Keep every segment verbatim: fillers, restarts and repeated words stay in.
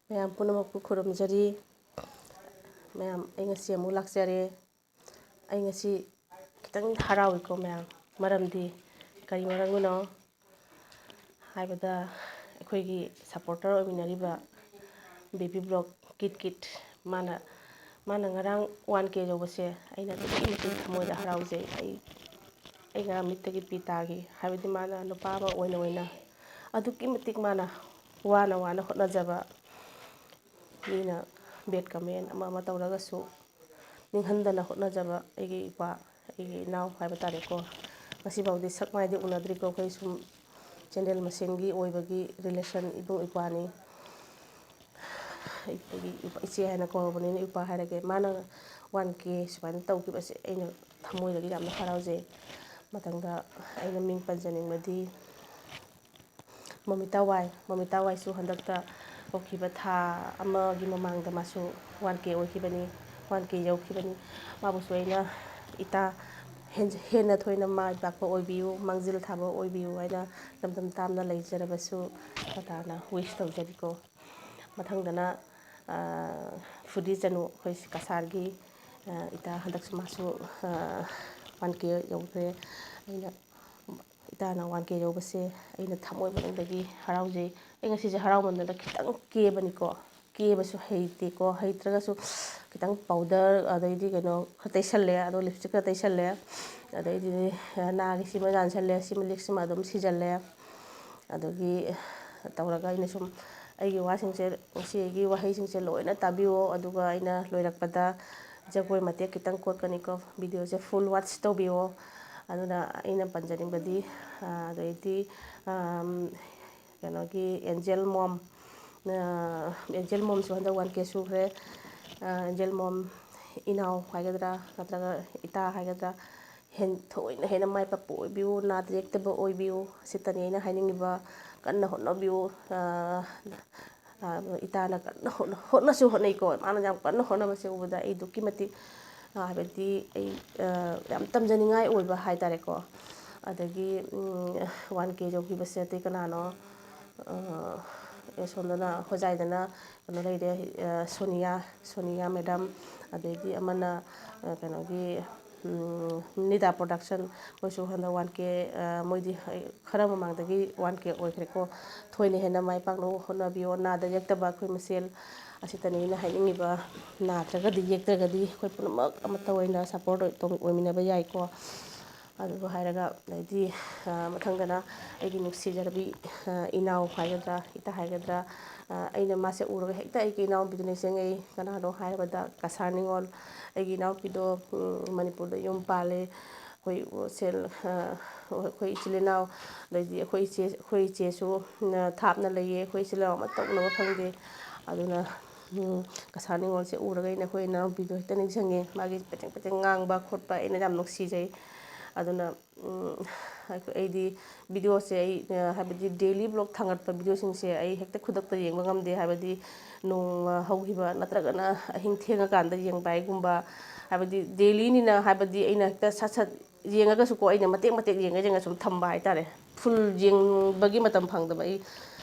ꯃꯌꯥꯝ ꯄꯨꯝꯅꯃꯛꯄꯨ ꯈꯨꯔꯨꯝꯖꯔꯤ꯫ ꯃꯌꯥꯝ, ꯑꯩ ꯉꯁꯤ ꯑꯃꯨꯛ ꯂꯥꯛꯆꯔꯦ꯫ ꯑꯩ ꯉꯁꯤ ꯈꯤꯇꯪ ꯍꯔꯥꯎꯏꯀꯣ ꯃꯌꯥꯝ꯫ ꯃꯔꯝꯗꯤ ꯀꯔꯤ ꯃꯔꯝꯒꯤꯅꯣ ꯍꯥꯏꯕꯗ, ꯑꯩꯈꯣꯏꯒꯤ supporter ꯑꯣꯏꯃꯤꯟꯅꯔꯤꯕ baby vlog kit kit, ꯃꯥꯅ, ꯃꯥꯅ ꯉꯔꯥꯡ one K ꯌꯧꯕꯁꯦ ꯑꯩꯅ ꯑꯗꯨꯛꯀꯤ ꯃꯇꯤꯛ ꯊꯃꯣꯏꯗ ꯍꯔꯥꯎꯖꯩ꯫ ꯑꯩ, ꯑꯩ ꯉꯔꯥꯡ ꯃꯤꯠꯇꯒꯤ ꯄꯤ ꯇꯥꯈꯤ꯫ ꯍꯥꯏꯕꯗꯤ ꯃꯥꯅ ꯅꯨꯄꯥ ꯑꯃ ꯑꯣꯏꯅ, ꯑꯣꯏꯅ ꯑꯗꯨꯛꯀꯤ ꯃꯇꯤꯛ ꯃꯥꯅ ꯋꯥꯅ, ꯋꯥꯅ ꯍꯣꯠꯅꯖꯕ ꯃꯤꯅ bad comment ꯑꯃ ꯑꯃ ꯇꯧꯔꯒꯁꯨ ꯅꯤꯡꯍꯟꯗꯅ ꯍꯣꯠꯅꯖꯕ ꯑꯩꯒꯤ ꯏꯄꯥ, ꯑꯩꯒꯤ ꯏꯅꯥꯎ ꯍꯥꯏꯕ ꯇꯥꯔꯦꯀꯣ꯫ ꯉꯁꯤꯐꯥꯎꯗꯤ ꯁꯛ ꯃꯥꯏꯗꯤ ꯎꯅꯗ꯭ꯔꯤꯀꯣ, ꯑꯩꯈꯣꯏ ꯁꯨꯝ channel ꯃꯁꯦꯟꯒꯤ ꯑꯣꯏꯕꯒꯤ relation, ꯏꯕꯨꯡ ꯏꯄ꯭ꯋꯥꯅꯤ꯫ ꯑꯩꯒꯤ ꯏꯆꯦ ꯍꯥꯏꯅ ꯀꯧꯔꯕꯅꯤꯅ ꯏꯄꯥ ꯍꯥꯏꯔꯒꯦ꯫ ꯃꯥꯅ one K ꯁꯨꯃꯥꯏꯅ ꯇꯧꯈꯤꯕꯁꯦ ꯑꯩꯅ ꯊꯃꯣꯏꯗꯒꯤ ꯌꯥꯝꯅ ꯍꯔꯥꯎꯖꯩ꯫ ꯃꯊꯪꯗ ꯑꯩꯅ ꯃꯤꯡ ꯄꯟꯖꯅꯤꯡꯕꯗꯤ ꯃꯣꯃꯤꯇꯥ ꯋꯥꯏ, ꯃꯣꯃꯤꯇꯥ ꯋꯥꯏꯁꯨ ꯍꯟꯗꯛꯇ ꯍꯧꯈꯤꯕ ꯊꯥ ꯑꯃꯒꯤ ꯃꯃꯥꯡꯗ ꯃꯥꯁꯨ one K ꯑꯣꯏꯈꯤꯕꯅꯤ, one K ꯌꯧꯈꯤꯕꯅꯤ꯫ ꯃꯥꯕꯨꯁꯨ ꯑꯩꯅ, "ꯏꯇꯥ, ꯍꯦꯟ-, ꯍꯦꯟꯅ ꯊꯣꯏꯅ ꯃꯥꯏ ꯄꯥꯛꯄ ꯑꯣꯏꯕꯤꯌꯨ, ꯃꯥꯡꯖꯤꯜ ꯊꯥꯕ ꯑꯣꯏꯕꯤꯌꯨ" ꯍꯥꯏꯅ ꯂꯝꯗꯝ ꯇꯥꯝꯅ ꯂꯩꯖꯔꯕꯁꯨ ꯇꯇꯥꯅ wish ꯇꯧꯖꯔꯤꯀꯣ꯫ ꯃꯊꯪꯗꯅ, ꯑ, ꯐꯨꯗꯤ ꯆꯅꯨ, ꯑꯩꯈꯣꯏ ꯀꯁꯥꯔꯒꯤ, ꯑ, ꯏꯇꯥ ꯍꯟꯗꯛꯁꯨ ꯃꯥꯁꯨ, ꯑ, one K ꯌꯧꯈ꯭ꯔꯦ꯫ ꯑꯩꯅ ꯏꯇꯥꯅ one K ꯌꯧꯕꯁꯦ ꯑꯩꯅ ꯊꯃꯣꯏ ꯃꯅꯨꯡꯗꯒꯤ ꯍꯔꯥꯎꯖꯩ꯫ ꯑꯩ ꯉꯁꯤꯁꯦ ꯍꯔꯥꯎꯃꯟꯗꯅ ꯈꯤꯇꯪ ꯀꯦꯕꯅꯤꯀꯣ꯫ ꯀꯦꯕꯁꯨ ꯍꯩꯇꯦꯀꯣ꯫ ꯍꯩꯇ꯭ꯔꯒꯁꯨ ꯈꯤꯇꯪ powder, ꯑꯗꯩꯗꯤ ꯀꯩꯅꯣ ꯈꯔ ꯇꯩꯁꯜꯂꯦ, ꯑꯗꯣ lipstick ꯈꯔ ꯇꯩꯁꯜꯂꯦ꯫ ꯑꯗꯩꯗꯤ, ꯑ, ꯅꯥꯒꯤ ꯁꯤꯃ ꯌꯥꯟꯁꯜꯂꯦ, ꯁꯤꯃ ꯂꯤꯛꯁꯤꯃ ꯑꯗꯨꯝ ꯁꯤꯖꯜꯂꯦ꯫ ꯑꯗꯒꯤ ꯇꯧꯔꯒ ꯑꯩꯅ ꯁꯨꯝ ꯑꯩꯒꯤ ꯋꯥꯁꯤꯡꯁꯦ, ꯉꯁꯤ ꯑꯩꯒꯤ ꯋꯥꯍꯩꯁꯤꯡꯁꯦ ꯂꯣꯏꯅ ꯇꯥꯕꯤꯌꯣ꯫ ꯑꯗꯨꯒ ꯑꯩꯅ ꯂꯣꯏꯔꯛꯄꯗ ꯖꯒꯣꯏ ꯃꯇꯦꯛ ꯈꯤꯇꯪ ꯀꯣꯠꯀꯅꯤꯀꯣ꯫ Videoꯁꯦ full watch ꯇꯧꯕꯤꯌꯣ꯫ ꯑꯗꯨꯅ ꯑꯩꯅ ꯄꯟꯖꯅꯤꯡꯕꯗꯤ, ꯑ, ꯑꯗꯩꯗꯤ, ꯑꯝ, ꯀꯩꯅꯣꯒꯤ ꯑꯦꯟꯖꯦꯜ ꯃꯣꯝ, ꯑ, ꯑꯦꯟꯖꯦꯜ ꯃꯣꯝꯁꯨ ꯍꯟꯗꯛ one K ꯁꯨꯈ꯭ꯔꯦ꯫ ꯑ, ꯑꯦꯟꯖꯦꯜ ꯃꯣꯝ ꯏꯅꯥꯎ ꯍꯥꯏꯒꯗ꯭ꯔꯥ ꯅꯠꯇ꯭ꯔꯒ ꯏꯇꯥ ꯍꯥꯏꯒꯗ꯭ꯔꯥ, ꯍꯦꯟ-, ꯊꯣꯏꯅ ꯍꯦꯟꯅ ꯃꯥꯏ ꯄꯥꯛꯄ ꯑꯣꯏꯕꯤꯌꯨ, ꯅꯥꯗ ꯌꯦꯛꯇꯕ ꯑꯣꯏꯕꯤꯌꯨ, ꯁꯤꯇꯅꯤ ꯑꯩꯅ ꯍꯥꯏꯅꯤꯡꯉꯤꯕ꯫ ꯀꯟꯅ ꯍꯣꯠꯅꯕꯤꯌꯨ꯫ ꯑ, ꯑ, ꯏꯇꯥꯅ ꯀꯟꯅ ꯍꯣꯠꯅ-, ꯍꯣꯠꯅꯁꯨ ꯍꯣꯠꯅꯩꯀꯣ꯫ ꯃꯥꯅ ꯌꯥꯝ ꯀꯟꯅ ꯍꯣꯠꯅꯕꯁꯦ ꯎꯕꯗ ꯑꯩ ꯑꯗꯨꯛꯀꯤ ꯃꯇꯤꯛ, ꯑ, ꯍꯥꯏꯕꯗꯤ ꯑꯩ, ꯑ, ꯌꯥꯝ ꯇꯝꯖꯅꯤꯡꯉꯥꯏ ꯑꯣꯏꯕ ꯍꯥꯏ ꯇꯥꯔꯦꯀꯣ꯫ ꯑꯗꯒꯤ, ꯎꯝ, one K ꯌꯧꯈꯤꯕꯁꯦ ꯑꯇꯩ ꯀꯅꯥꯅꯣ? ꯑ, ꯑꯁꯣꯝꯗꯅ ꯍꯣꯖꯥꯏꯗꯅ ꯀꯩꯅꯣ ꯂꯩꯔꯦ, ꯁꯣꯅꯤꯌꯥ, ꯁꯣꯅꯤꯌꯥ ꯃꯦꯗꯥꯝ, ꯑꯗꯩꯗꯤ ꯑꯃꯅ ꯀꯩꯅꯣꯒꯤ ꯅꯤꯗꯥ ꯄ꯭ꯔꯣꯗꯛꯁꯟ, ꯃꯣꯏꯁꯨ ꯍꯟꯗꯛ ꯋꯥꯟ ꯀꯦ, ꯃꯣꯏꯗꯤ ꯈꯔ ꯃꯃꯥꯡꯗꯒꯤ ꯋꯥꯟ ꯀꯦ ꯑꯣꯏꯈ꯭ꯔꯦꯀꯣ꯫ ꯊꯣꯏꯅ ꯍꯦꯟꯅ ꯃꯥꯏ ꯄꯥꯛꯅꯕ ꯍꯣꯠꯅꯕꯤꯌꯣ꯫ ꯅꯥꯗ ꯌꯦꯛꯇꯕ ꯑꯩꯈꯣꯏ ꯃꯁꯦꯜ ꯑꯁꯤꯇꯅꯤ ꯑꯩꯅ ꯍꯥꯏꯅꯤꯡꯉꯤꯕ꯫ ꯅꯥꯗ꯭ꯔꯒꯗꯤ ꯌꯦꯛꯇ꯭ꯔꯒꯗꯤ ꯑꯩꯈꯣꯏ ꯄꯨꯝꯅꯃꯛ ꯑꯃꯠꯇ ꯑꯣꯏꯅ ꯁꯞꯄꯣꯔꯠ ꯑꯣꯏꯃꯤꯟꯅꯕ ꯌꯥꯏꯀꯣ꯫ ꯑꯗꯨꯕꯨ ꯍꯥꯏꯔꯒ, ꯑꯗꯩꯗꯤ ꯃꯊꯪꯗꯅ ꯑꯩꯒꯤ ꯅꯨꯡꯁꯤꯖꯔꯕꯤ ꯏꯅꯥꯎ ꯍꯥꯏꯒꯗ꯭ꯔꯥ, ꯏꯇꯥ ꯍꯥꯏꯒꯗ꯭ꯔꯥ, ꯑꯩꯅ ꯃꯥꯁꯦ ꯎꯔꯒ ꯍꯦꯛꯇ ꯑꯩꯒꯤ ꯏꯅꯥꯎꯅꯨꯄꯤꯗꯨ ꯅꯤꯡꯁꯤꯡꯉꯛꯏ꯫ ꯀꯅꯥꯅꯣ ꯍꯥꯏꯔꯕꯗ, ꯀꯁꯥꯔ ꯅꯤꯉꯣꯜ꯫ ꯑꯩꯒꯤ ꯏꯅꯥꯎꯅꯨꯄꯤꯗꯣ ꯃꯅꯤꯄꯨꯔꯗ ꯌꯨꯝ ꯄꯥꯜꯂꯦ꯫ ꯑꯩꯈꯣꯏ ꯁꯦꯜ, ꯑꯩꯈꯣꯏ ꯏꯆꯤꯜ ꯏꯅꯥꯎ, ꯑꯗꯩꯗꯤ ꯑꯩꯈꯣꯏ ꯏꯆꯦ, ꯑꯩꯈꯣꯏ ꯏꯆꯦꯁꯨ ꯊꯥꯞꯅ ꯂꯩꯌꯦ꯫ ꯑꯩꯈꯣꯏ ꯏꯆꯤꯜ ꯏꯅꯥꯎ ꯑꯃꯠꯇ ꯎꯅꯕ ꯐꯪꯗꯦ꯫ ꯑꯗꯨꯅ ꯀꯁꯥꯔ ꯅꯤꯉꯣꯜꯁꯦ ꯎꯔꯒ ꯑꯩꯅ ꯑꯩꯈꯣꯏ ꯏꯅꯥꯎꯅꯨꯄꯤꯗꯣ ꯍꯦꯛꯇ ꯅꯤꯡꯁꯤꯡꯉꯦ꯫ ꯃꯥꯒꯤ ꯄꯦꯇꯦꯡ ꯄꯦꯇꯦꯡ ꯉꯥꯡꯕ ꯈꯣꯠꯄ ꯑꯩꯅ ꯌꯥꯝ ꯅꯨꯡꯁꯤꯖꯩ꯫ ꯑꯗꯨꯅ ꯑꯩꯈꯣꯏ, ꯑꯩꯗꯤ ꯚꯤꯗꯤꯑꯣꯁꯦ ꯑꯩ, ꯍꯥꯏꯕꯗꯤ ꯗꯦꯂꯤ ꯕ꯭ꯂꯣꯛ ꯊꯥꯡꯒꯠꯄ ꯚꯤꯗꯤꯑꯣꯁꯤꯡꯁꯦ ꯑꯩ ꯍꯦꯛꯇ ꯈꯨꯗꯛꯇ ꯌꯦꯡꯕ ꯉꯝꯗꯦ꯫ ꯍꯥꯏꯕꯗꯤ ꯅꯣꯡꯃ ꯍꯧꯈꯤꯕ ꯅꯠꯇ꯭ꯔꯒꯅ ꯑꯍꯤꯡ ꯊꯦꯡꯉꯀꯥꯟꯗ ꯌꯦꯡꯕ ꯍꯥꯏꯒꯨꯝꯕ, ꯍꯥꯏꯕꯗꯤ ꯗꯦꯂꯤꯅꯤꯅ ꯍꯥꯏꯕꯗꯤ ꯑꯩꯅ ꯍꯦꯛꯇ ꯁꯠ ꯁꯠ ꯌꯦꯡꯉꯒꯁꯨꯀꯣ, ꯑꯩꯅ ꯃꯇꯦꯛ ꯃꯇꯦꯛ ꯌꯦꯡꯉ ꯌꯦꯡꯉ ꯁꯨꯝ ꯊꯝꯕ ꯍꯥꯏꯇꯥꯔꯦ꯫ ꯐꯨꯜ ꯌꯦꯡꯕꯒꯤ ꯃꯇꯝ ꯐꯪꯗꯕ ꯑꯩ,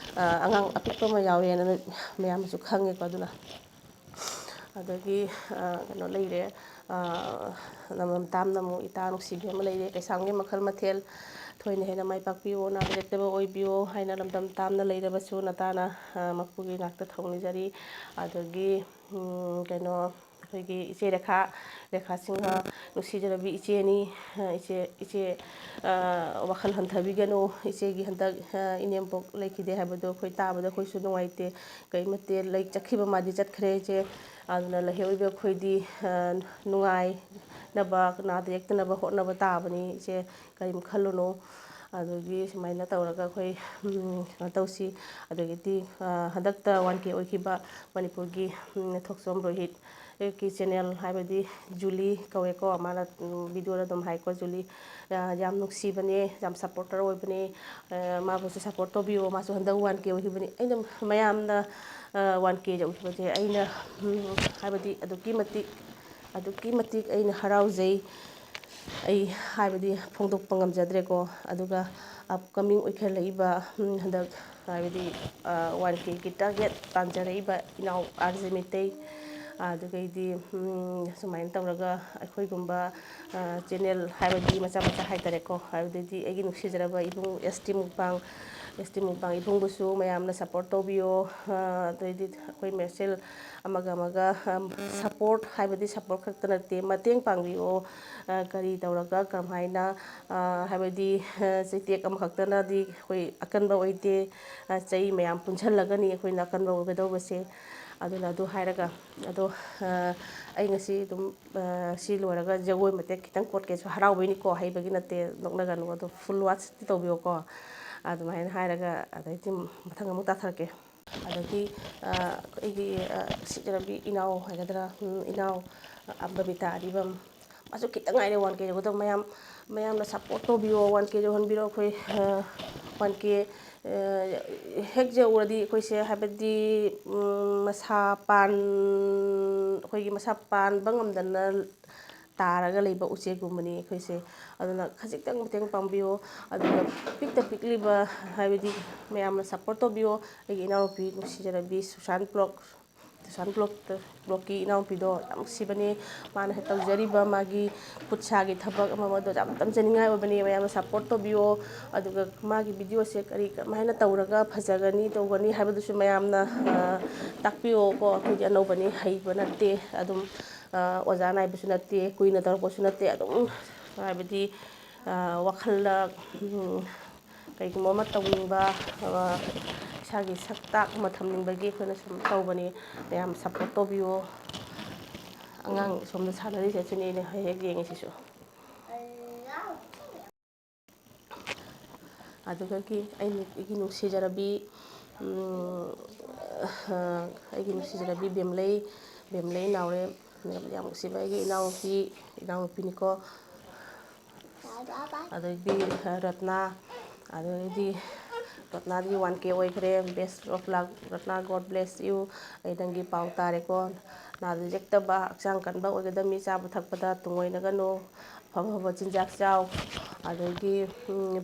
ꯑꯉꯥꯡ ꯑꯄꯤꯛꯄ ꯑꯃ ꯌꯥꯎꯋꯦꯅ ꯃꯌꯥꯝꯅꯁꯨ ꯈꯪꯉꯦꯀꯣ꯫ ꯑꯗꯨꯅ ꯑꯗꯒꯤ ꯀꯩꯅꯣ ꯂꯩꯔꯦ, ꯂꯝꯗꯝ ꯇꯥꯝꯅ ꯑꯃꯨꯛ ꯏꯇꯥ ꯅꯨꯡꯁꯤꯕꯤ ꯑꯃ ꯂꯩꯔꯦ꯫ ꯀꯩꯁꯥꯝꯒꯤ ꯃꯈꯜ ꯃꯊꯦꯜ ꯊꯣꯏꯅ ꯍꯦꯟꯅ ꯃꯥꯏ ꯄꯥꯛꯄꯤꯌꯣ, ꯅꯥꯗ ꯌꯦꯛꯇꯕ ꯑꯣꯏꯕꯤꯌꯣ ꯍꯥꯏꯅ ꯂꯝꯗꯝ ꯇꯥꯝꯅ ꯂꯩꯔꯕꯁꯨ ꯅꯇꯥꯅ ꯃꯄꯨꯒꯤ ꯉꯥꯛꯇ ꯊꯧꯅꯤꯖꯔꯤ꯫ ꯑꯗꯒꯤ ꯀꯩꯅꯣ, ꯑꯩꯈꯣꯏꯒꯤ ꯏꯆꯦ ꯔꯦꯈꯥ, ꯔꯦꯈꯥ ꯁꯤꯡꯍ, ꯅꯨꯡꯁꯤꯖꯔꯕꯤ ꯏꯆꯦꯅꯤ꯫ ꯏꯆꯦ, ꯏꯆꯦ, ꯋꯥꯈꯜ ꯍꯟꯊꯕꯤꯒꯅꯨ꯫ ꯏꯆꯦꯒꯤ ꯍꯟꯗꯛ ꯏꯅꯦꯝꯄꯣꯛ ꯂꯩꯈꯤꯗꯦ ꯍꯥꯏꯕꯗꯣ ꯑꯩꯈꯣꯏ ꯇꯥꯕꯗ ꯑꯩꯈꯣꯏꯁꯨ ꯅꯨꯡꯉꯥꯏꯇꯦ꯫ ꯀꯔꯤꯃꯠꯇꯦ, ꯂꯩ ꯆꯠꯈꯤꯕ ꯃꯥꯗꯤ ꯆꯠꯈ꯭ꯔꯦ ꯏꯆꯦ꯫ ꯑꯗꯨꯅ ꯂꯩꯍꯧꯔꯤꯕ ꯑꯩꯈꯣꯏꯗꯤ ꯅꯨꯡꯉꯥꯏꯅꯕ, ꯅꯥꯗ ꯌꯦꯛꯇꯅꯕ ꯍꯣꯠꯅꯕ ꯇꯥꯕꯅꯤ ꯏꯆꯦ꯫ ꯀꯔꯤꯝ ꯈꯜꯂꯨꯅꯨ꯫ ꯑꯗꯨꯒꯤ ꯁꯨꯃꯥꯏꯅ ꯇꯧꯔꯒ ꯑꯩꯈꯣꯏ ꯀꯩꯅꯣ ꯇꯧꯁꯤ꯫ ꯑꯗꯒꯤꯗꯤ ꯍꯟꯗꯛꯇ ꯋꯥꯟ ꯀꯦ ꯑꯣꯏꯈꯤꯕ ꯃꯅꯤꯄꯨꯔꯒꯤ ꯊꯣꯛꯆꯣꯝ ꯔꯣꯍꯤꯠ ꯀꯤ ꯆꯦꯅꯦꯜ, ꯍꯥꯏꯕꯗꯤ ꯖꯨꯂꯤ ꯀꯧꯋꯦꯀꯣ, ꯃꯥꯅ ꯚꯤꯗꯤꯑꯣꯗ ꯑꯗꯨꯝ ꯍꯥꯏꯀꯣ, ꯖꯨꯂꯤ꯫ ꯌꯥꯝ ꯅꯨꯡꯁꯤꯕꯅꯦ, ꯌꯥꯝ ꯁꯞꯄꯣꯔꯇꯔ ꯑꯣꯏꯕꯅꯦ꯫ ꯃꯥꯕꯨꯁꯨ ꯁꯞꯄꯣꯔꯠ ꯇꯧꯕꯤꯌꯣ꯫ ꯃꯥꯁꯨ ꯍꯟꯗꯛ ꯋꯥꯟ ꯀꯦ ꯑꯣꯏꯈꯤꯕꯅꯤ꯫ ꯑꯩꯅ ꯃꯌꯥꯝꯅ ꯋꯥꯟ ꯀꯦ ꯌꯧꯈꯤꯕꯁꯦ ꯑꯩꯅ, ꯍꯥꯏꯕꯗꯤ ꯑꯗꯨꯛꯀꯤ ꯃꯇꯤꯛ, ꯑꯗꯨꯛꯀꯤ ꯃꯇꯤꯛ ꯑꯩꯅ ꯍꯔꯥꯎꯖꯩ꯫ ꯑꯩ ꯍꯥꯏꯕꯗꯤ ꯐꯣꯡꯗꯣꯛꯄ ꯉꯝꯖꯗ꯭ꯔꯦꯀꯣ꯫ ꯑꯗꯨꯒ ꯑꯞꯀꯃꯤꯡ ꯑꯣꯏꯈꯠꯂꯛꯏꯕ ꯍꯟꯗꯛ ꯍꯥꯏꯕꯗꯤ ꯋꯥꯟ ꯀꯦꯒꯤ ꯇꯥꯔꯒꯦꯠ ꯇꯥꯟꯖꯔꯛꯏꯕ ꯏꯅꯥꯎ ꯑꯥꯔ ꯖꯦ ꯃꯩꯇꯩ, ꯑꯗꯨꯗꯒꯤꯗꯤ ꯁꯨꯃꯥꯏꯅ ꯇꯧꯔꯒ ꯑꯩꯈꯣꯏꯒꯨꯝꯕ ꯆꯦꯅꯦꯜ ꯍꯥꯏꯕꯗꯤ ꯃꯆꯥ ꯃꯆꯥ ꯍꯥꯏꯇꯥꯔꯦꯀꯣ, ꯍꯥꯏꯕꯗꯤ ꯑꯩꯒꯤ ꯅꯨꯡꯁꯤꯖꯔꯕ ꯏꯕꯨꯡ ꯑꯦꯁ ꯇꯤ ꯃꯨꯛꯕꯥꯡ, ꯑꯦꯁ ꯇꯤ ꯃꯨꯛꯕꯥꯡ ꯏꯕꯨꯡꯕꯨꯁꯨ ꯃꯌꯥꯝꯅ ꯁꯞꯄꯣꯔꯠ ꯇꯧꯕꯤꯌꯣ꯫ ꯑꯗꯩꯗꯤ ꯑꯩꯈꯣꯏ ꯃꯁꯦꯜ ꯑꯃꯒ ꯑꯃꯒ ꯁꯞꯄꯣꯔꯠ ꯍꯥꯏꯕꯗꯤ ꯁꯞꯄꯣꯔꯠ ꯈꯛꯇ ꯅꯠꯇꯦ, ꯃꯇꯦꯡ ꯄꯥꯡꯕꯤꯌꯣ꯫ ꯀꯔꯤ ꯇꯧꯔꯒ ꯀꯔꯝꯍꯥꯏꯅ, ꯍꯥꯏꯕꯗꯤ ꯆꯩꯇꯦꯛ ꯑꯃꯈꯛꯇꯅꯗꯤ ꯑꯩꯈꯣꯏ ꯑꯀꯟꯕ ꯑꯣꯏꯗꯦ꯫ ꯆꯩ ꯃꯌꯥꯝ ꯄꯨꯟꯁꯤꯜꯂꯒꯅꯤ ꯑꯩꯈꯣꯏꯅ ꯑꯀꯟꯕ ꯑꯣꯏꯒꯗꯧꯕꯁꯦ꯫ ꯑꯗꯨꯅ ꯑꯗꯨ ꯍꯥꯏꯔꯒ, ꯑꯗꯣ ꯑꯩ ꯉꯁꯤ ꯑꯗꯨꯝ ꯁꯤ ꯂꯣꯏꯔꯒ ꯖꯒꯣꯏ ꯃꯇꯦꯛ ꯈꯤꯇꯪ ꯀꯣꯠꯀꯦꯁꯨ, ꯍꯔꯥꯎꯕꯩꯅꯤꯀꯣ, ꯍꯩꯕꯒꯤ ꯅꯠꯇꯦ, ꯅꯣꯛꯅꯒꯅꯨ, ꯑꯗꯣ ꯐꯨꯜ ꯋꯥꯠꯆꯇꯤ ꯇꯧꯕꯤꯌꯣꯀꯣ꯫ ꯑꯗꯨꯃꯥꯏꯅ ꯍꯥꯏꯔꯒ ꯑꯗꯩꯗꯤ ꯃꯊꯪ ꯑꯃꯨꯛ ꯇꯥꯊꯔꯛꯀꯦ꯫ ꯑꯗꯒꯤ ꯑꯩꯒꯤ ꯁꯤꯖꯔꯕꯤ ꯏꯅꯥꯎ ꯍꯥꯏꯒꯗ꯭ꯔꯥ, ꯏꯅꯥꯎ ꯕꯕꯤꯇꯥ ꯑꯔꯤꯕꯝ, ꯃꯥꯁꯨ ꯈꯤꯇꯪ ꯉꯥꯏꯔꯦ ꯋꯥꯟ ꯀꯦ ꯌꯧꯒꯗꯕ꯫ ꯃꯌꯥꯝ, ꯃꯌꯥꯝꯅ ꯁꯞꯄꯣꯔꯠ ꯇꯧꯕꯤꯌꯣ, ꯋꯥꯟ ꯀꯦ ꯌꯧꯍꯟꯕꯤꯔꯣ꯫ ꯑꯩꯈꯣꯏ ꯋꯥꯟ ꯀꯦ ꯍꯦꯛ ꯌꯧꯔꯗꯤ ꯑꯩꯈꯣꯏꯁꯦ, ꯍꯥꯏꯕꯗꯤ ꯃꯁꯥ ꯄꯥꯟ, ꯑꯩꯈꯣꯏꯒꯤ ꯃꯁꯥ ꯄꯥꯟꯕ ꯉꯝꯗꯅ ꯇꯥꯔꯒ ꯂꯩꯕ ꯎꯆꯦꯛꯀꯨꯝꯕꯅꯤ ꯑꯩꯈꯣꯏꯁꯦ꯫ ꯑꯗꯨꯅ ꯈꯖꯤꯛꯇꯪ ꯃꯇꯦꯡ ꯄꯥꯡꯕꯤꯌꯣ꯫ ꯑꯗꯨꯒ ꯄꯤꯛꯇ ꯄꯤꯛꯂꯤꯕ, ꯍꯥꯏꯕꯗꯤ ꯃꯌꯥꯝꯅ ꯁꯞꯄꯣꯔꯠ ꯇꯧꯕꯤꯌꯣ꯫ ꯑꯩꯒꯤ ꯏꯅꯥꯎꯅꯨꯄꯤ ꯅꯨꯡꯁꯤꯖꯔꯕꯤ ꯁꯨꯁꯥꯟ ꯕ꯭ꯂꯣꯛ, ꯁꯨꯁꯥꯟ ꯕ꯭ꯂꯣꯛꯇ, ꯕ꯭ꯂꯣꯛꯀꯤ ꯏꯅꯥꯎꯅꯨꯄꯤꯗꯣ ꯌꯥꯝ ꯅꯨꯡꯁꯤꯕꯅꯦ꯫ ꯃꯥꯅ ꯍꯦꯛ ꯇꯧꯖꯔꯤꯕ ꯃꯥꯒꯤ ꯈꯨꯠ ꯁꯥꯒꯤ ꯊꯕꯛ ꯑꯃ ꯑꯃꯗꯣ ꯌꯥꯝ ꯇꯝꯖꯅꯤꯡꯉꯥꯏ ꯑꯣꯏꯕꯅꯦ꯫ ꯃꯌꯥꯝꯅ ꯁꯞꯄꯣꯔꯠ ꯇꯧꯕꯤꯌꯣ꯫ ꯑꯗꯨꯒ ꯃꯥꯒꯤ ꯚꯤꯗꯤꯑꯣꯁꯦ ꯀꯔꯤ ꯀꯃꯥꯏꯅ ꯇꯧꯔꯒ ꯐꯖꯒꯅꯤ, ꯇꯧꯒꯅꯤ ꯍꯥꯏꯕꯗꯨꯁꯨ ꯃꯌꯥꯝꯅ ꯇꯥꯛꯄꯤꯌꯣꯀꯣ꯫ ꯑꯩꯈꯣꯏꯗꯤ ꯑꯅꯧꯕꯅꯤ, ꯍꯩꯕ ꯅꯠꯇꯦ꯫ ꯑꯗꯨꯝ ꯑꯣꯖꯥ ꯅꯥꯏꯕꯁꯨ ꯅꯠꯇꯦ, ꯀꯨꯏꯅ ꯇꯧꯔꯛꯄꯁꯨ ꯅꯠꯇꯦ꯫ ꯑꯗꯨꯝ ꯍꯥꯏꯕꯗꯤ ꯋꯥꯈꯜꯗ ꯀꯩꯒꯨꯝꯕ ꯑꯃ ꯇꯧꯅꯤꯡꯕ, ꯏꯁꯥꯒꯤ ꯁꯛ ꯇꯥꯛ ꯑꯃ ꯊꯝꯅꯤꯡꯕꯒꯤ ꯑꯩꯈꯣꯏꯅ ꯁꯨꯝ ꯇꯧꯕꯅꯤ꯫ ꯃꯌꯥꯝ ꯁꯞꯄꯣꯔꯠ ꯇꯧꯕꯤꯌꯣ꯫ ꯑꯉꯥꯡ ꯁꯣꯝꯗ ꯁꯥꯟꯅꯔꯤꯁꯦ, ꯁꯤꯅꯤ ꯑꯩꯅ ꯍꯦꯛ ꯍꯦꯛ ꯌꯦꯡꯉꯤꯁꯤꯁꯨ꯫ ꯑꯗꯨꯗꯒꯤ ꯑꯩꯅ, ꯑꯩꯒꯤ ꯅꯨꯡꯁꯤꯖꯔꯕꯤ, ꯑꯩꯒꯤ ꯅꯨꯡꯁꯤꯖꯔꯕꯤ ꯕꯦꯝꯂꯩ, ꯕꯦꯝꯂꯩ ꯅꯥꯎꯔꯦꯝ, ꯌꯥꯝ ꯅꯨꯡꯁꯤꯕ ꯑꯩꯒꯤ ꯏꯅꯥꯎꯅꯨꯄꯤ, ꯏꯅꯥꯎꯅꯨꯄꯤꯅꯤꯀꯣ꯫ ꯑꯗꯩꯗꯤ ꯔꯠꯅꯥ, ꯑꯗꯩꯗꯤ ꯔꯠꯅꯥꯗꯤ ꯋꯥꯟ ꯀꯦ ꯑꯣꯏꯈ꯭ꯔꯦ꯫ Best of luck, Ratna, God bless you꯫ ꯑꯩ ꯅꯪꯒꯤ ꯄꯥꯎ ꯇꯥꯔꯦꯀꯣ꯫ ꯅꯥꯗ ꯌꯦꯛꯇꯕ, ꯍꯛꯆꯥꯡ ꯀꯟꯕ ꯑꯣꯏꯒꯗꯕꯅꯤ, ꯆꯥꯕ ꯊꯛꯄꯗ ꯇꯨꯡꯑꯣꯏꯅꯒꯅꯨ꯫ ꯑꯐ ꯑꯐꯕ ꯆꯤꯟꯖꯥꯛ ꯆꯥꯎ꯫ ꯑꯗꯒꯤ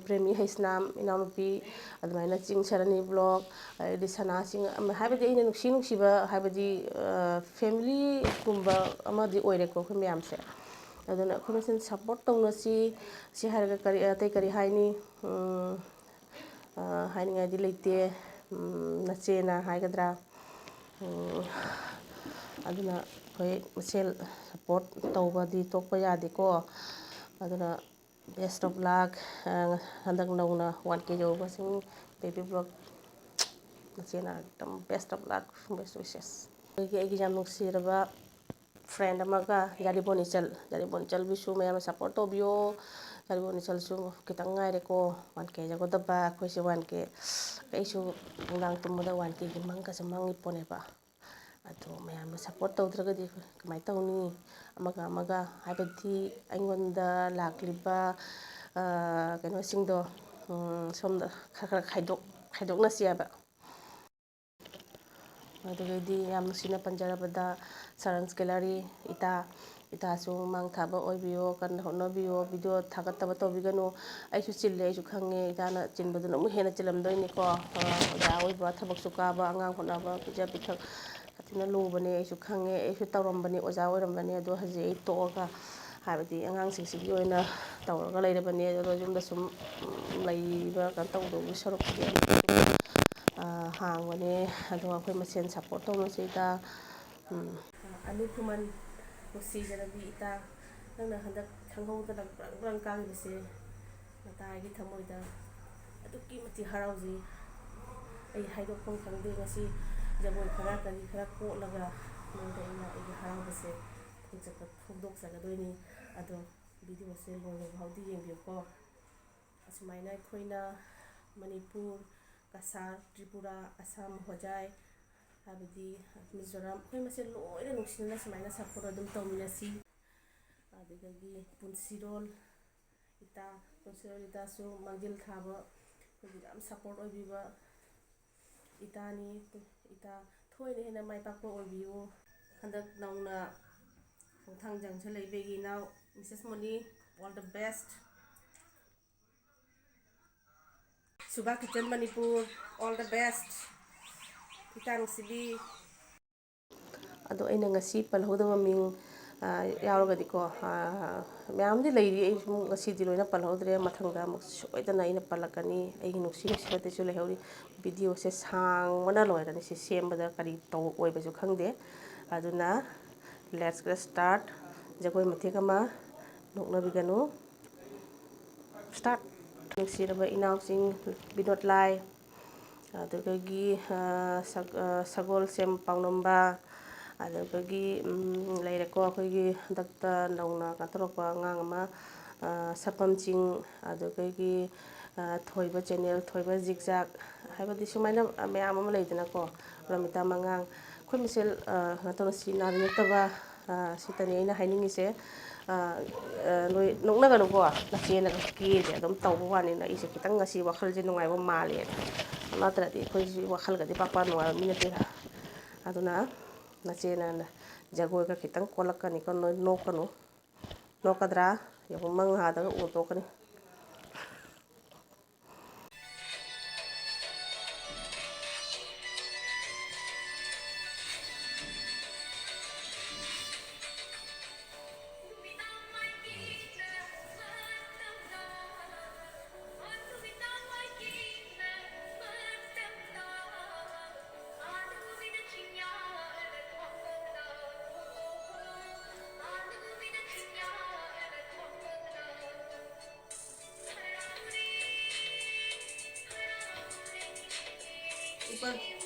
ꯄ꯭ꯔꯦꯃꯤ ꯍꯩꯁꯅꯥꯝ ꯏꯅꯥꯎꯅꯨꯄꯤ, ꯑꯗꯨꯃꯥꯏꯅ ꯆꯤꯡ ꯁꯔꯅꯤ ꯕ꯭ꯂꯣꯛ, ꯑꯗꯩꯗꯤ ꯁꯅꯥ ꯆꯤꯡ, ꯍꯥꯏꯕꯗꯤ ꯑꯩꯅ ꯅꯨꯡꯁꯤ ꯅꯨꯡꯁꯤꯕ, ꯍꯥꯏꯕꯗꯤ ꯐꯦꯃꯤꯂꯤꯒꯨꯝꯕ ꯑꯃꯗꯤ ꯑꯣꯏꯔꯦꯀꯣ ꯑꯩꯈꯣꯏ ꯃꯌꯥꯝꯁꯦ꯫ ꯑꯗꯨꯅ ꯑꯩꯈꯣꯏ ꯃꯁꯦꯟ ꯁꯞꯄꯣꯔꯠ ꯇꯧꯅꯁꯤ꯫ ꯁꯤ ꯍꯥꯏꯔꯒ ꯀꯔꯤ, ꯑꯇꯩ ꯀꯔꯤ ꯍꯥꯏꯅꯤ? ꯍꯥꯏꯅꯤꯡꯉꯥꯏꯗꯤ ꯂꯩꯇꯦ꯫ ꯅꯆꯦꯅ ꯍꯥꯏꯒꯗ꯭ꯔꯥ? ꯑꯗꯨꯅ ꯑꯩꯈꯣꯏ ꯃꯁꯦꯜ ꯁꯞꯄꯣꯔꯠ ꯇꯧꯕꯗꯤ ꯇꯣꯛꯄ ꯌꯥꯗꯦꯀꯣ꯫ ꯑꯗꯨꯅ best of luck꯫ ꯍꯟꯗꯛ ꯅꯧꯅ one K ꯌꯧꯕꯁꯤꯡ, baby vlog, ꯅꯆꯦꯅ ꯑꯗꯨꯝ best of luck, best wishes꯫ ꯑꯩꯒꯤ, ꯑꯩꯒꯤ ꯌꯥꯝ ꯅꯨꯡꯁꯤꯔꯕ friend ꯑꯃꯒ, ꯌꯥꯔꯤꯕꯣꯟ ꯏꯆꯜ, ꯌꯥꯔꯤꯕꯣꯟ ꯏꯆꯜꯕꯨꯁꯨ ꯃꯌꯥꯝꯅ support ꯇꯧꯕꯤꯌꯣ꯫ ꯌꯥꯔꯤꯕꯣꯟ ꯏꯆꯜꯁꯨ ꯈꯤꯇꯪ ꯉꯥꯏꯔꯦꯀꯣ one K ꯌꯧꯒꯗꯕ꯫ ꯑꯩꯈꯣꯏꯁꯦ one K, ꯑꯩꯁꯨ ꯅꯨꯡꯗꯥꯡ ꯇꯨꯝꯕꯗ one Kꯒꯤ ꯃꯪꯒꯁꯦ ꯃꯪꯉꯤ ꯄꯣꯠꯅꯦꯕ꯫ ꯑꯗꯣ ꯃꯌꯥꯝꯅ support ꯇꯧꯗ꯭ꯔꯒꯗꯤ ꯑꯩꯈꯣꯏ ꯀꯃꯥꯏꯅ ꯇꯧꯅꯤ? ꯑꯃꯒ ꯑꯃꯒ, ꯍꯥꯏꯕꯗꯤ ꯑꯩꯉꯣꯟꯗ ꯂꯥꯛꯂꯤꯕ ꯀꯩꯅꯣꯁꯤꯡꯗꯣ ꯁꯣꯝꯗ ꯈꯔ ꯈꯔ ꯈꯥꯏꯗꯣꯛ ꯈꯥꯏꯗꯣꯛꯅꯁꯤ ꯍꯥꯏꯕ꯫ ꯑꯗꯨꯗꯩꯗꯤ ꯌꯥꯝ ꯅꯨꯡꯁꯤꯅ ꯄꯟꯖꯔꯕꯗ ꯁꯔꯟꯁ ꯒꯦꯂꯔꯤ ꯏꯇꯥ, ꯏꯇꯥꯁꯨ ꯃꯥꯡ ꯊꯥꯕ ꯑꯣꯏꯕꯤꯌꯣ, ꯀꯟꯅ ꯍꯣꯠꯅꯕꯤꯌꯣ꯫ ꯚꯤꯗꯤꯑꯣ ꯊꯥꯒꯠꯇꯕ ꯇꯧꯕꯤꯒꯅꯨ꯫ ꯑꯩꯁꯨ ꯆꯤꯜꯂꯦ, ꯑꯩꯁꯨ ꯈꯪꯉꯦ꯫ ꯏꯇꯥꯅ ꯆꯤꯟꯕꯗꯨꯅ ꯑꯃꯨꯛ ꯍꯦꯟꯅ ꯆꯤꯜꯂꯝꯗꯣꯏꯅꯤꯀꯣ꯫ ꯑꯣꯖꯥ ꯑꯣꯏꯕ, ꯊꯕꯛꯁꯨ ꯀꯥꯕ, ꯑꯉꯥꯡ ꯍꯣꯠꯅꯕ, ꯄꯤꯖ ꯄꯤꯊꯛ ꯁꯥꯊꯤꯅ ꯂꯨꯕꯅꯦ꯫ ꯑꯩꯁꯨ ꯈꯪꯉꯦ, ꯑꯩꯁꯨ ꯇꯧꯔꯝꯕꯅꯤ, ꯑꯣꯖꯥ ꯑꯣꯏꯔꯝꯕꯅꯤ꯫ ꯑꯗꯣ ꯍꯧꯖꯤꯛ ꯑꯩ ꯇꯣꯛꯑꯒ, ꯍꯥꯏꯕꯗꯤ ꯑꯉꯥꯡꯁꯤꯡꯁꯤꯒꯤ ꯑꯣꯏꯅ ꯇꯧꯔꯒ ꯂꯩꯔꯕꯅꯦ꯫ ꯑꯗꯣ ꯌꯨꯝꯗ ꯁꯨꯝ ꯂꯩꯕ ꯀꯩꯅꯣ ꯇꯧꯗꯧꯕꯒꯤ ꯁꯔꯨꯛꯄꯨꯗꯤ ꯑꯩ ꯍꯥꯡꯕꯅꯦ꯫ ꯑꯗꯣ ꯑꯩꯈꯣꯏ ꯃꯁꯦꯟ support ꯇꯧꯅꯁꯤꯗ꯫ ꯑꯅꯨ ꯈꯨꯃꯟ, ꯅꯨꯡꯁꯤꯖꯔꯕꯤ ꯏꯇꯥ, ꯅꯪꯅ ꯍꯟꯗꯛ ꯈꯪꯍꯧꯗꯅ ꯕ꯭ꯔꯪ ꯕ꯭ꯔꯪ ꯀꯥꯈꯤꯕꯁꯦ ꯅꯇꯥꯒꯤ ꯊꯃꯣꯏꯗ ꯑꯗꯨꯛꯀꯤ ꯃꯇꯤꯛ ꯍꯔꯥꯎꯖꯩ꯫ ꯑꯩ ꯍꯥꯏꯗꯣꯛꯐꯝ ꯈꯪꯗꯦ꯫ ꯉꯁꯤ ꯖꯒꯣꯏ ꯈꯔ ꯀꯔꯤ ꯈꯔ ꯀꯣꯠꯂꯒ ꯅꯉꯣꯟꯗ ꯑꯩꯅ ꯑꯩꯒꯤ ꯍꯔꯥꯎꯕꯁꯦ ꯐꯣꯡꯆꯠꯄ-, ꯐꯣꯡꯗꯣꯛꯆꯒꯗꯣꯏꯅꯤ꯫ ꯑꯗꯣ ꯚꯤꯗꯤꯑꯣꯁꯦ ꯂꯣꯏꯕ ꯐꯥꯎꯗꯤ ꯌꯦꯡꯕꯤꯌꯨꯀꯣ꯫ ꯑꯁꯨꯃꯥꯏꯅ ꯑꯩꯈꯣꯏꯅ ꯃꯅꯤꯄꯨꯔ, ꯀꯁꯥꯔ, ꯇ꯭ꯔꯤꯄꯨꯔꯥ, ꯑꯁꯥꯝ, ꯍꯣꯖꯥꯏ, ꯍꯥꯏꯕꯗꯤ ꯃꯤꯖꯣꯔꯥꯝ, ꯑꯩꯈꯣꯏ ꯃꯁꯦꯜ ꯂꯣꯏꯅ ꯅꯨꯡꯁꯤꯅꯅ ꯁꯨꯃꯥꯏꯅ support ꯑꯗꯨꯝ ꯇꯧꯃꯤꯟꯅꯁꯤ꯫ ꯑꯗꯨꯗꯒꯤ ꯄꯨꯟꯁꯤꯔꯣꯜ ꯏꯇꯥ, ꯄꯨꯟꯁꯤꯔꯣꯜ ꯏꯇꯥꯁꯨ ꯃꯥꯡꯖꯤꯜ ꯊꯥꯕ ꯑꯩꯈꯣꯏꯒꯤ ꯌꯥꯝ support ꯑꯣꯏꯕꯤꯕ ꯏꯇꯥꯅꯤ꯫ ꯏꯇꯥ ꯊꯣꯏꯅ ꯍꯦꯟꯅ ꯃꯥꯏ ꯄꯥꯛꯄ ꯑꯣꯏꯕꯤꯌꯨ꯫ ꯍꯟꯗꯛ ꯅꯧꯅ ꯈꯣꯡꯊꯥꯡ ꯆꯪꯁꯤꯜꯂꯛꯏꯕꯒꯤ ꯏꯅꯥꯎ Mrs money, All the best. Subha Kitchen Manipur, all the best. ꯏꯇꯥ ꯅꯨꯡꯁꯤꯕꯤ꯫ ꯑꯗꯣ ꯑꯩꯅ ꯉꯁꯤ ꯄꯜꯍꯧꯗꯕ ꯃꯤꯡ, ꯑ, ꯌꯥꯎꯔꯒꯗꯤꯀꯣ, ꯑ, ꯃꯌꯥꯝꯗꯤ ꯂꯩꯔꯤ, ꯑꯩ ꯁꯨꯝ ꯉꯁꯤꯗꯤ ꯂꯣꯏꯅ ꯄꯜꯍꯧꯗ꯭ꯔꯦ, ꯃꯊꯪꯗ ꯑꯃꯨꯛ ꯁꯣꯏꯗꯅ ꯑꯩꯅ ꯄꯜꯂꯛꯀꯅꯤ꯫ ꯑꯩꯒꯤ ꯅꯨꯡꯁꯤ ꯅꯨꯡꯁꯤꯕꯗꯁꯨ ꯂꯩꯍꯧꯔꯤ꯫ Video ꯁꯦ ꯁꯥꯡꯕꯅ ꯂꯣꯏꯔꯅꯤ, ꯁꯤ ꯁꯦꯝꯕꯗ ꯀꯔꯤ ꯇꯧ ꯑꯣꯏꯕꯁꯨ ꯈꯪꯗꯦ꯫ ꯑꯗꯨꯅ let's get start꯫ ꯖꯒꯣꯏ ꯃꯇꯦꯛ ꯑꯃ ꯅꯣꯛꯅꯕꯤꯒꯅꯨ꯫ Start꯫ ꯅꯨꯡꯁꯤꯔꯕ ꯏꯅꯥꯎꯁꯤꯡ, ꯕꯤꯅꯣꯗ ꯂꯥꯏ, ꯑꯗꯨꯗꯒꯤ, ꯑ, ꯁꯒ-, ꯑ, ꯁꯒꯣꯜꯁꯦꯝ ꯄꯥꯎꯅꯝꯕ, ꯑꯗꯨꯗꯒꯤ, ꯎꯝ, ꯂꯩꯔꯦꯀꯣ, ꯑꯩꯈꯣꯏꯒꯤ ꯍꯟꯗꯛꯇ ꯅꯧꯅ ꯀꯩꯅꯣ ꯇꯧꯔꯛꯄ ꯑꯉꯥꯡ ꯑꯃ, ꯑ, ꯁꯛꯐꯝ ꯆꯤꯡ, ꯑꯗꯨꯗꯒꯤ, ꯑ, ꯊꯣꯏꯕ channel, ꯊꯣꯏꯕ ꯖꯤꯛꯖꯥꯛ ꯍꯥꯏꯕꯗꯤ ꯁꯨꯃꯥꯏꯅ ꯃꯌꯥꯝ ꯑꯃ ꯂꯩꯗꯅꯀꯣ, ꯔꯣꯃꯤꯇꯥ ꯃꯉꯥꯡ, ꯑꯩꯈꯣꯏ ꯃꯁꯦꯜ, ꯑ, ꯀꯩꯅꯣ ꯇꯧꯅ ꯁꯤ ꯅꯥꯅ ꯌꯦꯛꯇꯕ, ꯑ, ꯁꯤꯇꯅꯤ ꯑꯩꯅ ꯍꯥꯏꯅꯤꯡꯉꯤꯁꯦ꯫ ꯑ, ꯑ, ꯅꯣꯏ ꯅꯣꯛꯅꯒꯅꯨꯀꯣ, ꯅꯆꯦꯅꯒ ꯀꯦꯔꯤꯁꯦ ꯑꯗꯨꯝ ꯇꯧꯕ ꯋꯥꯅꯤꯅ ꯑꯩꯁꯦ ꯈꯤꯇꯪ ꯉꯁꯤ ꯋꯥꯈꯜꯁꯦ ꯅꯨꯡꯉꯥꯏꯕ ꯃꯥꯜꯂꯦ꯫ ꯅꯠꯇ꯭ꯔꯗꯤ ꯑꯩꯈꯣꯏꯁꯤ ꯋꯥꯈꯜꯒꯗꯤ ꯄꯥꯛ ꯄꯥꯛ ꯅꯨꯡꯉꯥꯏꯕ ꯃꯤ ꯅꯠꯇꯦ꯫ ꯑꯗꯨꯅ ꯅꯆꯦꯅ ꯖꯒꯣꯏꯒ ꯈꯤꯇꯪ ꯀꯣꯜꯂꯛꯀꯅꯤꯀꯣ, ꯅꯣꯏ ꯅꯣꯛꯀꯅꯨ꯫ ꯅꯣꯛꯀꯗ꯭ꯔꯥ? ꯌꯦꯡꯉꯨ, ꯃꯪ ꯍꯥꯗꯒ ꯑꯣꯟꯊꯣꯛꯀꯅꯤ꯫ ऊपर।